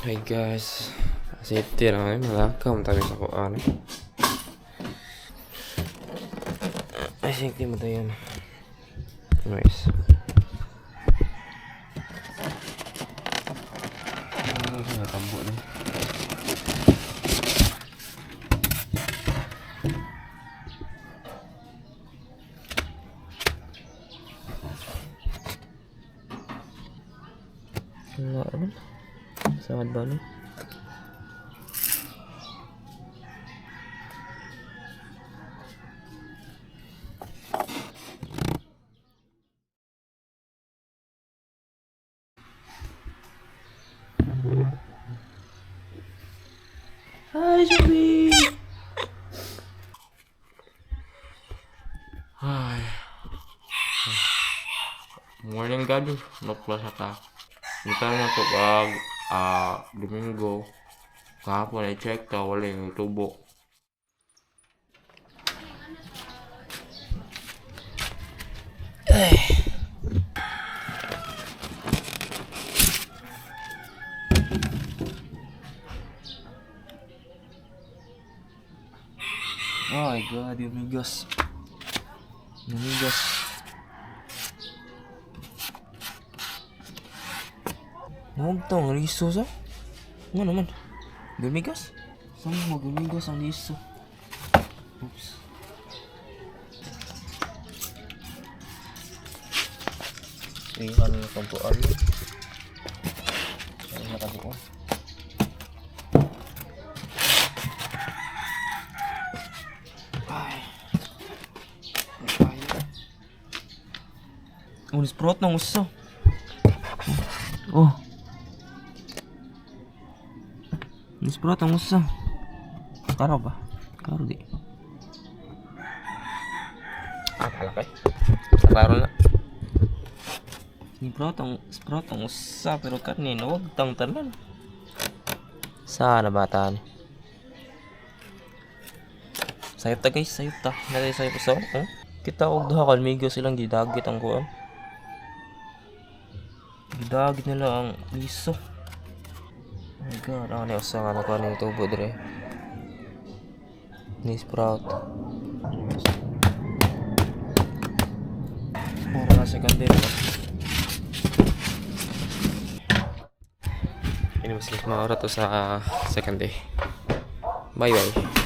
Hi guys. Safety lang eh. Malakaw tayo sa kuan. I think di mo tayo yan. Nice. Ano natambo na? Wala naman. Saan ba ni? Hi, Joby! Ay. Morning, God. Nukla sa ta. Ito na to pag Domingo. Kahapon ay check ta, wala yung tubo. Ay. Oh my God, amigos. Amigos. Huwag ang liso sa. Nga naman. Gumigas? Saan mo gumigas ang liso? Oops. Ihan na itong tuan. Ay, nakabuo. Ay. Ay. Ulis prot ng uso. Oh. Nisprot ang usa. Karo ba? Karo di. Ah, pala kay. Klaro na. Nisprot ang sprot ang usa pero kanin wag tang tanan. Sana bata ni. Sayop ta guys, sayop ta. Natay sayop sa. Oh. Kita og duha ka amigo silang gidagit ang kuan. Gidagit nila ang liso. Oh my God, ako na usa nga nakuha ng tubo dire. Ni sprout. Puro na second day na. Anyways, maura to sa second day. Bye bye.